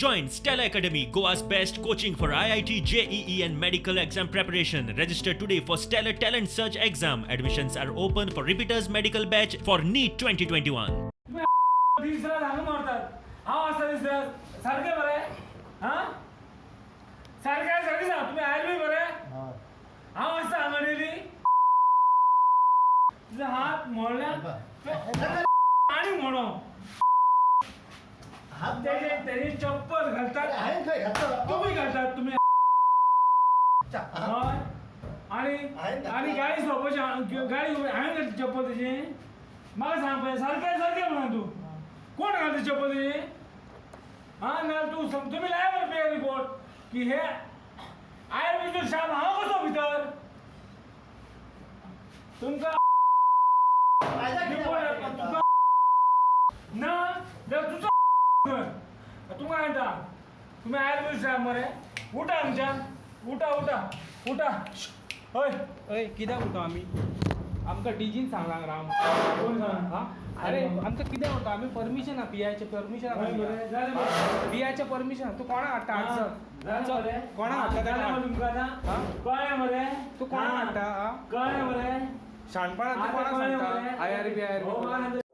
Join Stellar Academy, Goa's best coaching for IIT, JEE and medical exam preparation. Register today for Stellar Talent Search exam. Admissions are open for repeaters medical batch for NEET 2021. दीस रात हांगा मारतात. हांव आसता दीस रात सारकें मरे. हां, सारकें सारकें सांग, तुमी आयले मरे. हांव आसता हांगा डेली. तुजो हात मोडल्या आनी म्हणो तेजे तेजी चप्पल घालतात तुमी, घालतात तुमी. हय, आनी आनी गाडी सोंपोवची, गाडी हांवें घातली चप्पल तेजी. म्हाका सांग पळय, सारकें सारकें म्हणून तूं कोण घालता चप्पल तेजी? आं, ना तूं, तुमी लाय मरे पे रिपोर्ट की हे आयुर्वेद शाप. हांव कसो भितर तुमकां रिपोर्ट तुका ना जाल्यार तुजो तुमकां सांगता, तुमी आयुर्वेद शाप मरे. उठा हांगच्यान, उठा उठा उठा. हय. हय, कित्याक उठो आमी? आमकां डीजीन सांगलां राम. कोण सांग? हा, अरे आमकां कित्याक उठो आमी? परमिशन आहा, पियाचें परमिशन. हय मरे, जालें मरे. पियाचें परमिशन. तूं कोणाक हाडटा? हाड जालें चल. मरे. कोणाक हाडटा जालें ताका? मरे तुमकां आतां. हा? कळ्ळें मरे. तूं कोणाक हाडटा? हा? कळ्ळें मरे. शाणपणां तूं कोणाक सांगता? I R B, I R हो, बी. म्हाका सांगता.